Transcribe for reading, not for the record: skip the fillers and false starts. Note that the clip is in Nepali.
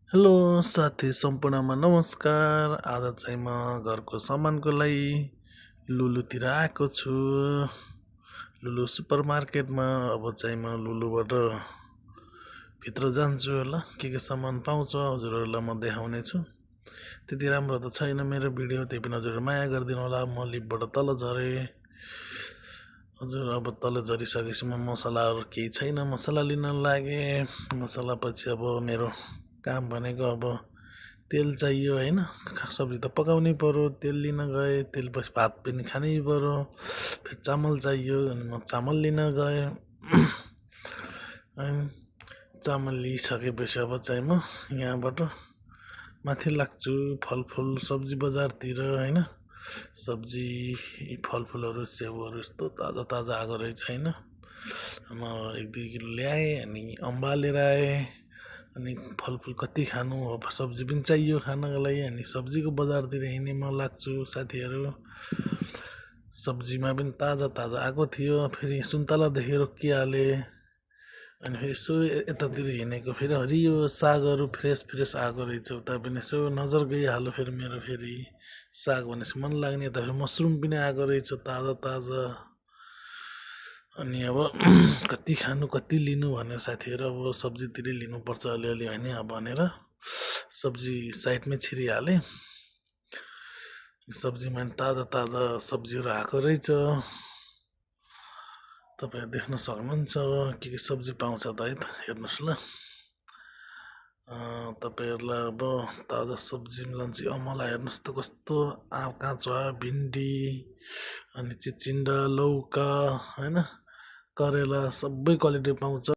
हेलो साथी सम्पूर्णमा नमस्कार। आज चाहिँ म घरको सामानको लागि लुलुतिर आएको छु। लुलु सुपर मार्केटमा अब चाहिँ म लुलुबाट भित्र जान्छु होला, के सामान पाउँछ हजुरहरूलाई म देखाउने छु। त्यति राम्रो त छैन मेरो भिडियो, त्यही पनि हजुरहरू माया गरिदिनु होला। म लिफ्टबाट तल झरेँ। हजुर अब तल झरिसकेपछि म मसलाहरू केही छैन, मसला लिन लागेँ। मसला पछि अब मेरो काम भनेको अब तेल चाहियो होइन, सब्जी त पकाउनै पर्यो। तेल लिन गएँ, तेल पछि भात पनि खानै पर्यो। फेरि चामल चाहियो अनि म चामल लिन गएँ। अनि चामल लिइसकेपछि अब चाहिँ म यहाँबाट माथि लाग्छु फलफुल सब्जी बजारतिर होइन। सब्जी फलफुलहरू स्याउहरू यस्तो ताजा ताजा आएको रहेछ होइन। म 1-2 किलो ल्याएँ अनि अम्बा लिएर आएँ। अनि फलफुल कति खानु, अब सब्जी पनि चाहियो खानको लागि। अनि सब्जीको बजारतिर हिँड्ने म लाग्छु साथीहरू। सब्जीमा पनि ताजा ताजा आएको थियो। फेरि सुन्तला देखेर रोकिहालेँ। अनि फेरि यसो यतातिर हिँडेको फेरि हरियो सागहरू फ्रेस फ्रेस आएको रहेछ। उता पनि यसो नजर गइहाल्यो फेरि मेरो। फेरि साग भनेपछि मन लाग्ने, यता फेरि मसरुम पनि आएको रहेछ ताजा ताजा। अनि अब कति खानु कति लिनु भनेर साथीहरू अब सब्जीतिरै लिनुपर्छ अलिअलि होइन भनेर सब्जी साइडमै छिरिहालेँ। सब्जीमा ताजा ताजा सब्जीहरू आएको रहेछ। तपाईँहरू देख्न सक्नुहुन्छ के सब्जी पाउँछ त है त, हेर्नुहोस् ल। तपाईँहरूलाई अब ताजा सब्जी लान्छ। मलाई हेर्नुहोस् त कस्तो काँचो भिन्डी अनि चिचिन्डा लौका होइन, करेला सबै क्वालिटी पाउँछ।